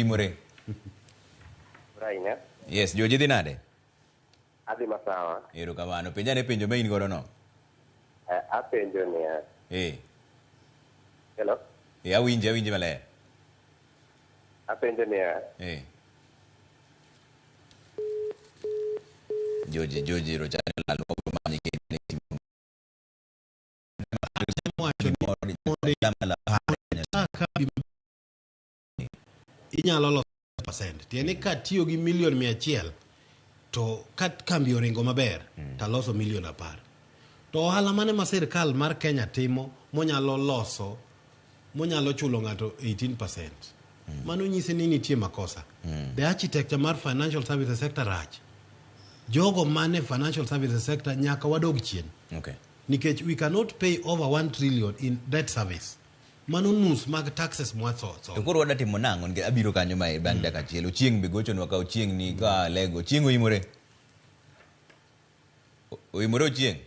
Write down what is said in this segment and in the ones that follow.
oimore. Ahinya. Yes, George idhi nade? Adhi masawa. Erokamano. Penja ane penjo ma in godo no. Eh, apenjo niya. Eh. Hello? Eh, awinji, awinji maler. Apenjo niya. Eh. George, George rochane lal mabro manyi kendo ne timo. Wacho ni mondo inyalo loso percent. Tiende ni katiyo gi milion 100 to ka kambi oringo maber taloso milion 10. To ohala mane ma sirkal mar Kenya timo monyalo loso monyalo chulo ng'ato 18%? Mano nyisi ni nitie makosa. The architecture mar financial services sector rach. Jogo mane financial services sector nyaka wadog chien. Nikech we cannot pay over 1 trillion in debt service. Mano nus mag taxes mwasoso. To koro wadwa timo nang'o? Nikech abiro kanyo ma bang' dakika achiel. Ochieng' be gochonwa ka Ochieng' ni ka lego. Ochieng' oimore. Oimore Ochieng'.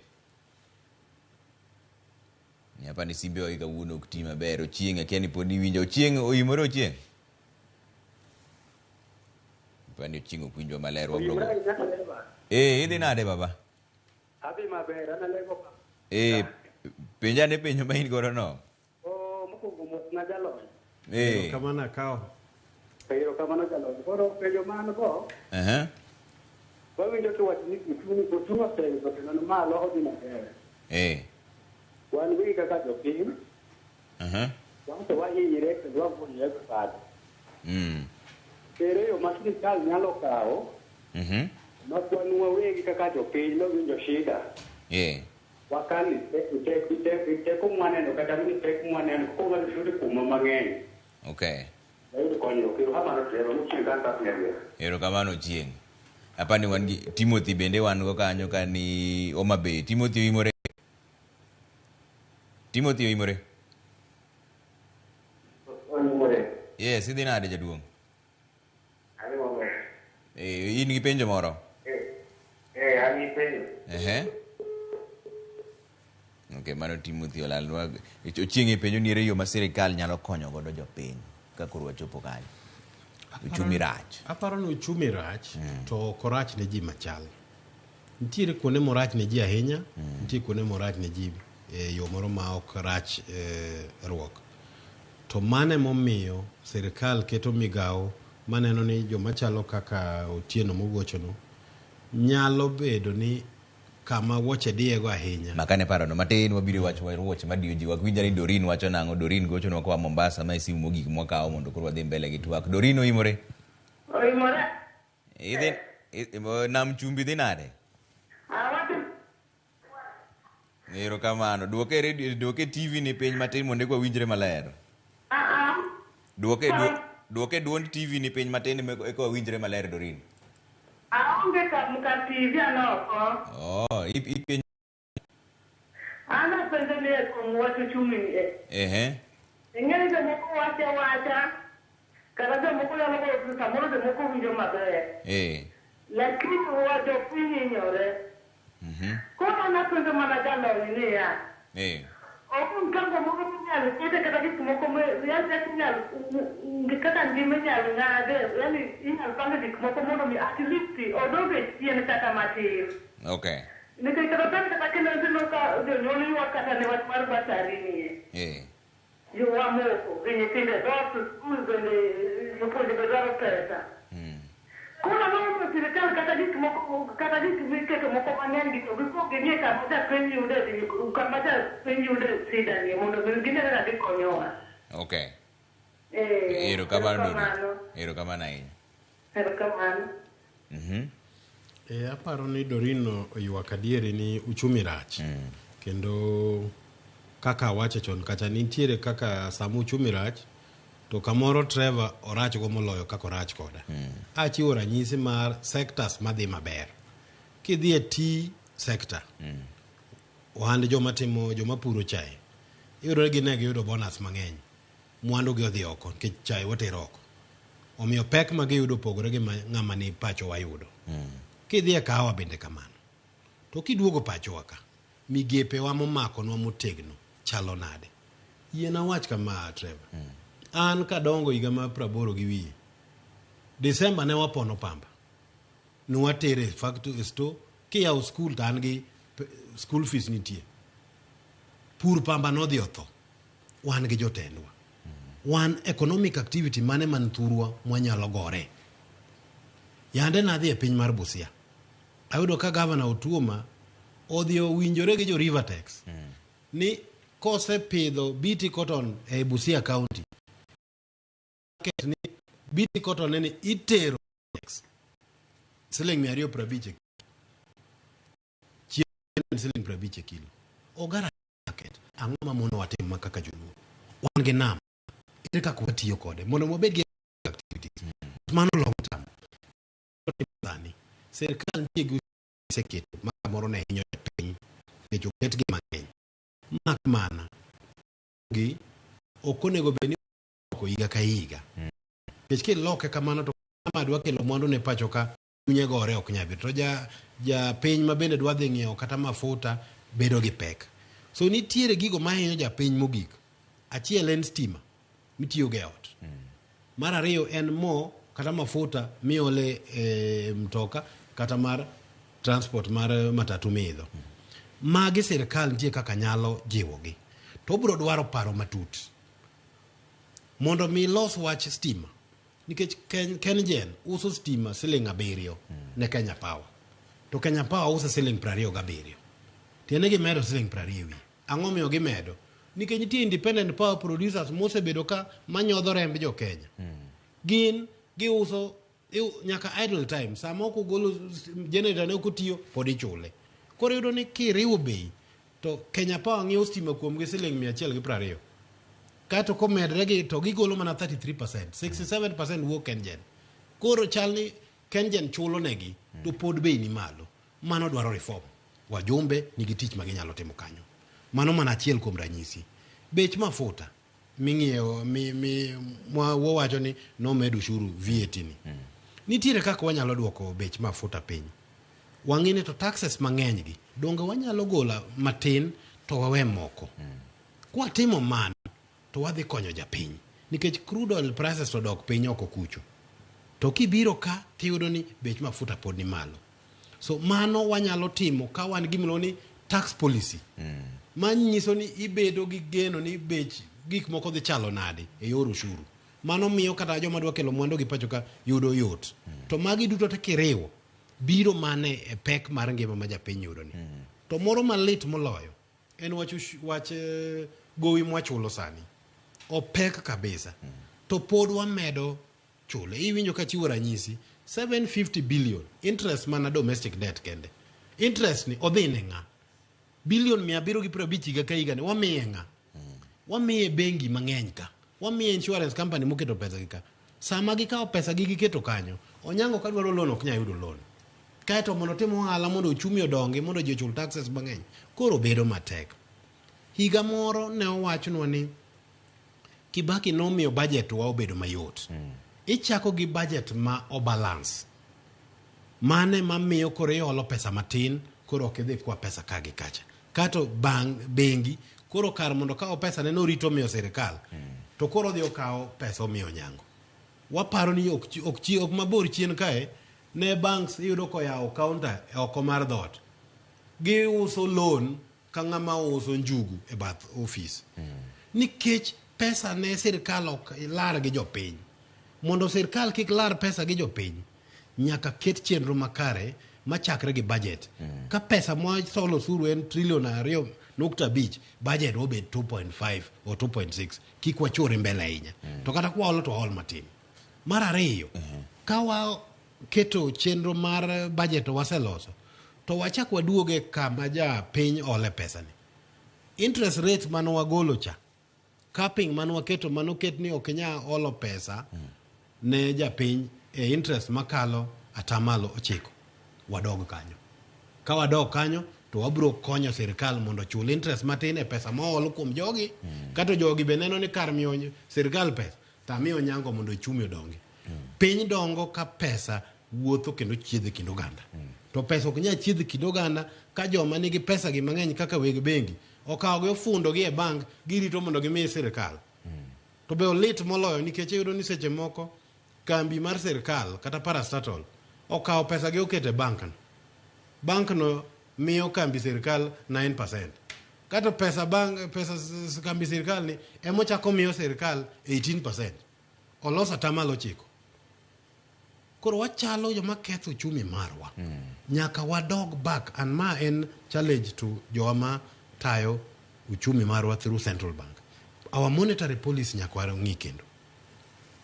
Ni apa ni simbe wagi kawuono ok ti maber. Ochieng' akia ni pod iwinjo. Ochieng' oimore Ochieng'. Apa ni Ochieng' ok winjwa maler. Wabro go. Eh, idhi nade baba? Adhi maber, an alego pa. Eh, penja ane penjo ma in godo no. Oh, mokwongo mos na jalony. Eh. Kamano akawo. Erokamano jalony. Koro penjo ma an go, wawinjo kiwacho ni uchumi ochumi oseidho kendo ni malo odhi maber. Wan wegi kaka jopiny, wan to wahinyre kendo waguonyre gi bade. Ere yo ma sirikal nyalo kawo ma kwan wawegi kaka jopiny mawinjo shida wakal teko mwaneno kata ni pek mwaneno koro wadhi kuma mang'eny. Wayud konyruok. Erokamano Trevor, mochieng' kan kak Nyagwera. Erokamano Ochieng'. Apani wan gi Timothy bende wan go kanyo ka ni Homa Bay. Timothy oimore. Timothy oimore. Oimore. Yes, idhi nade jaduong'? Adhi maber. Eh, in gi penjo moro? Eh, an gi penjo. Ehe. Okay, mano Timothy olalnwa. Ochieng' e penjo ni ere yo ma sirikal nyalo konyo godo jopiny ka koro wachopo kanyo. Uchumi rach. Aparo ni uchumi rach to ok orach ne ji machal. Nitiere kuonde morach ne ji ahinya, nitie kuonde morach ne ji e yo moro ma ok rach e, ruok. To mano emomiyo sirikal keto migawo maneno ni joma chalo kaka Otieno mogochono nyalo bedo ni kama wuoche diyego ahinya. Makane parono matin wabiro e wach mar wuoche madiyo ji. Wakwinja ni Doreen wacho nang'o. Doreen gochonwa koa Mombasa. Ma e simu mogik mwakawo mondo koro wadhi mbele gi twak. Doreen oimore? Oimore. Idhi, nam chumbi dhi nade? Awacho Erokamano. Duoke radio, duoke TV ni piny matin mondo eka wawinjre maler. Ah, ah. Duoke duoke duond TV ni piny matin eka wawinjre maler Doreen. Aonge ka TV an oko. Oh, ipenjo. An apenjo ni e kuom wach uchumi ni e. Ehe. Ing'e ni jomoko wacho awacha, kata jomoko nyalo goyo samoro jomoko winjo maber. Lakini wa jopiny hinyore. Koro an apenjo mana jalony niya, ok mpango moro minyalo kete kata gik moko yani kaka inyalo kaka ngima inyalo ng'ade, yani inyalo pange gik moko mondo mi at least odog e chien kata matin. Nikech kata sani kata kendo ineno ka jonyuol ywak kata ne wach mar basari nie. Jowa moko gi nyithindo e dhoot, skul bende jopuonje be dwaro pesa. Koro ang'o momiyo sirikal kata gik moko kata gik miketo moko mang'eny gi to gikuong ging'i kama japiny yude kama japiny yude shida ni mondo mi gine kaka gikonyowa. Erokamano Doreen. Erokamano. Erokamano ahinya. Erokamano. Aparo ni Doreen oywak adieri ni uchumi rach. Kendo kaka awacho chon kacha nitiere kaka sama uchumi rach to kamoro Trevor orach go moloyo kaka orach koda. Achiwo ranyisi mar sectors madhi maber. Kidhi e tea sector, ohand joma timo joma puro chae, iyudo ni gine giyudo bonus mang'eny. Mwandu gi odhi oko nikech chae watero oko. Omiyo pek ma giyudo opogore gi ma ng'ama ni pacho wayudo. Kidhi e kahawa bende kamano. To kiduogo pachowa ka, migepewa momakonwa motegno chalo nade? Yien awach kama Trevor. An kadongo higa mar 80 gi wiye. December ne wapono pamba. Ne watere e factory store, kiyawo school to an gi school fees nitie. Pur pamba nodhi otho. Wan gi jotendwa. Wan economic activity mane man thurwa mwanyalo gore. Yande nadhi e piny mar Busia. Ayudo ka gavana Otuoma odhi owinjore gi jo Rivertex ni kosepidho BT cotton e Busia County market ni BT cotton ni itero siling 250 e chien siling 50 e kilo. Ogara market. Ang'o ma mono watim ma kaka joluo? Wan gi nam. Ere kaka watiyo kode mondo wabed gi activities. Mano long term. Sani sirkal nitie gi oseketo ma kamoro ne hinyo piny nikech oketgi mang'eny. Mak mana gi ok onego bed ni loko higa ka higa. Nikech kiloke kamano to ng'ama dwa kelo mwandu ne pacho ka chunye gore ok nyal bedo. To ja japiny ma bende dwa dhi ng'iewo kata mafuta bedo gi pek. So nitiere gigo mahinyo japiny mogik. Achiel en stima mitiyogo e ot. Mar ariyo en mo kata mafuta miole e mtoka kata mar transport mar matatu miidho. Magi sirkal nitie kaka nyalo jiwogi. To obiro dwaro paro matut mondo mi los wach stima nikech KenGen uso stima siling 7 ne Kenya Power to Kenya Power uso siling 27. Tiende gimedo siling 20 e wiye. Ang'o miyo gimedo? Nikech nitie independent power producers mosebedo ka manyodho remb jo Kenya. Gin giuso nyaka idle time sama ok ogolo generator ne ok otiyo pod ichule. Koro iyudo ni kiriwo bei to Kenya Power ng'iewo stima kuomgi siling 120. Kaeto komedre gi to gigolo mana 33%, 67% wuok KenGen. Koro chal ni KenGen chulo negi to pod bei ni malo. Mano dwaro reform. Wajumbe nigi tich ma ginyalo timo kanyo. Mano mana achiel kuom ranyisi. Bech mafuta ming'iewo mi, mi, mwa wawacho ni nomed ushuru VAT ni. Nitiere kaka wanyalo duoko bech mafuta piny. Wang'i ni to taxes mang'eny gi donge wanyalo golo matin to wawe moko. Kwatimo mano to wadhi konyo japiny nikech crude oil prices to dok piny oko kucho. To kibiro ka tiyudo ni bech mafuta pod ni malo. So mano wanyalo timo ka wan gi gimiluongo ni tax policy. Manyiso ni ibedo gi geno ni bech gik moko dhi chalo nade e yor ushuru. Mano miyo kata joma dwa kelo mwandu gi pacho ka yudo yot. To magi duto te kiriwo biro mana e pek mar ngima ma japiny yudo ni. To moro malit moloyo en wach wach gowi mwachulo sani. Opek kabisa. To pod wamedo chule. Iwinjo ka chiwo ranyisi 750 billion interest mana domestic debt kende. Interest ni odhi ne ng'a? Billion 750 higa ka higa ni wamiye ng'a? Wamiye bengi mang'eny ka. Wamiye insurance company moketo pesa gi ka. Sama gikawo pesa gi giketo kanyo, Onyango ka dwaro loan ok nyal yudo loan. Kaeto mondo otim ohala mondo uchumi odongi mondo ji ochul taxes mang'eny, koro bedo matek. Higa moro ne owachnwa ni Kibaki nomiyo budget wa obedo mayot. Ichako gi budget ma obalance. Mane mamiyo koro iholo pesa matin, koro ok idhi kwa pesa ka gi kacha. Kato bang' bengi, koro kar mondo okaw pesa ne norito miyo sirikal, to koro odhi okawo pesa omiyo Onyango. Waparo ni ok, ok, ok mabor chien kae, ne banks iyudo koyawo counter e oko mar dhoot. Giuso loan ka ng'ama uso njugu e bath ofis. Nikech pesa ne sirkal ok lar gi jopiny. Mondo sirkal kik lar pesa gi jopiny, nyaka ket chenro makare machakre gi budget. Ka pesa mwasolo osuru en trillion 2.5, budget obed 2.5 or 2.6. Kik wachore mbele ahinya. To kata kwaolo to waol matin. Mar ariyo, ka waketo chenro mar budget to waseloso, to wachak waduoge kama japiny ole pesa ni. Interest rate mane wagolo cha, capping mane waketo manoket ni ok inyal olo pesa ne japiny e interest makalo atamalo 9. Wadog kanyo. Ka wadok kanyo to wabiro konyo sirkal mondo ochul interest matin e pesa moolo kuom jogi. Kato jogi be neno ni kar miyo sirkal pesa, to amiyo Onyango mondo ochumi odongi. Piny dongo ka pesa wuotho kendo chiedho e kind oganda. To pesa ok nyal chiedho e kind oganda ka joma nigi pesa gi mang'eny kaka weg bengi okawo gi ofundo gi e bank girito mondo gimi sirkal. To be olit moloyo nikech iyudo ni seche moko Kambi mar sirkal kata parastatal okawo pesa gi oketo e bank no. Bank no miyo kambi sirkal 9%. Kato pesa bank pesa kambi sirkal ni emochako miyo sirkal 18%. Oloso atamalo 9. Koro wachalo joma ketho uchumi marwa. Nyaka wadog back and ma en challenge to jowa ma tayo uchumi marwa through central bank. Our monetary policy nyaka wang'i kendo.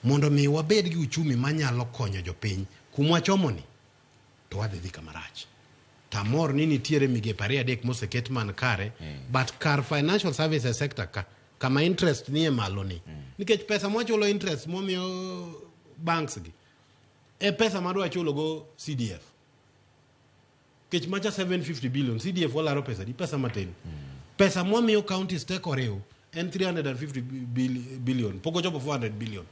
Mondo mi wabed gi uchumi manyalo konyo jopiny kumwachomo ni to wadhi dhi kama rach. Tamor ni nitiere migepe 2-3 moseket man kare but kar financial services sector ka kama interest nie malo ni nikech pesa mwachulo interest momiyo banks gi e pesa madwa chulo go CDF nikech macha 750 billion CDF walaro pesa di pesa matin pesa mwamiyo counties te koriw en 350 billion pok ochopo 400 billion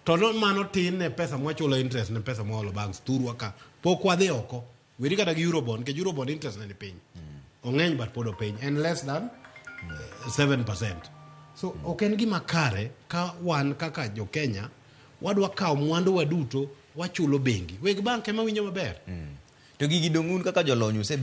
to no mano tin ne pesa mwachulo interest ne pesa mwaolo banks thurwa ka pok wadhi oko weri kata gi eurobond nikech eurobond interest ne ni piny ong'eny but pod opiny en less than 7%. So ok en gima kare ka wan kaka jo Kenya wadwa kawo mwandu wa duto wachulo bengi. Weg bank ema winjo maber. To gigi dong' un kaka jolony usebedo